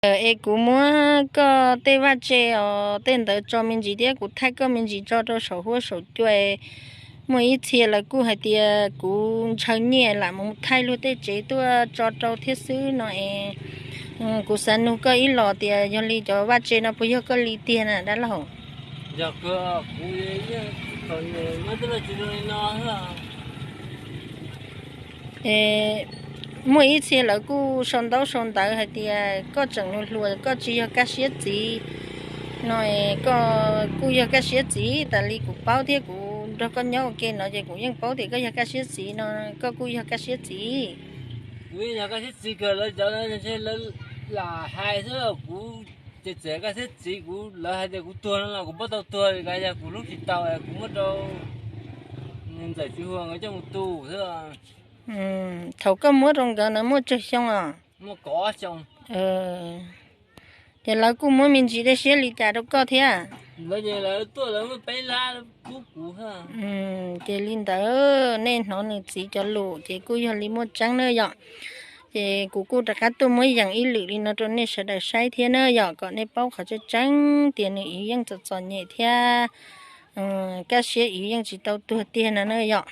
Es kuv muab koj tej vaj tse os tej ntawd tso me ntsis thiab kuv thaij koj me ntsis tso rau saum huab saum cua. Muaj ib txhia lawv kuj hais tias kuv ntshaw nyiaj lam mus thaij luag tej tsev tuaj tso rau thiab xwb no es, kuv xav nug koj ib los tias yog li cov vaj tse no puas yog koj li tiag na dab laug? Muaj ib txhia lawv kuj sau ntaub sau ntawv hais tias koj tseem hluas hluas koj tsis yog Kaj Siab txiv no es koj kuj yog Kaj Siab txiv. Tas li kuv paub thiab kuv nrog koj nyob ua ke no ces kuv yeej paub tias koj yog Kaj Siab txiv no, koj kuj yog Kaj Siab txiv. Kuv yeej yog Kaj Siab txiv kawg, lawv cov lawv lam hais xwb, kuv ces txawm Kaj Siab txiv kuv lawv hais tias kuv tuag no los kuv paub tau tuag li ka yog kuv hlub tsis tau kuv muab rau ntxawm tsis huas nkawd coj mus tu xwb. Thaum koj muab rau nkawd na muaj tsawg xyoo os? Muaj kaum ob xyoo. Ces lawv kuj muab me ntsis dej siab li cas rau koj thiab? Lawv ces lawv tuaj lawv muab peb lab pub kuv. Ces li ntawd nej hnov nws txiv cov lus ces kuj yog li muaj tseeb na yom. Ces kuv kuj rov qab tuaj muab yeem ib lwm li no rau nej sawv daws saib thiab na yom, kom nej paub qhov tseeb tseeb tias nws Iv yeej txom txom nyem thiab Kaj Siab Iv yeej tsis tau tuag tiag no na yom.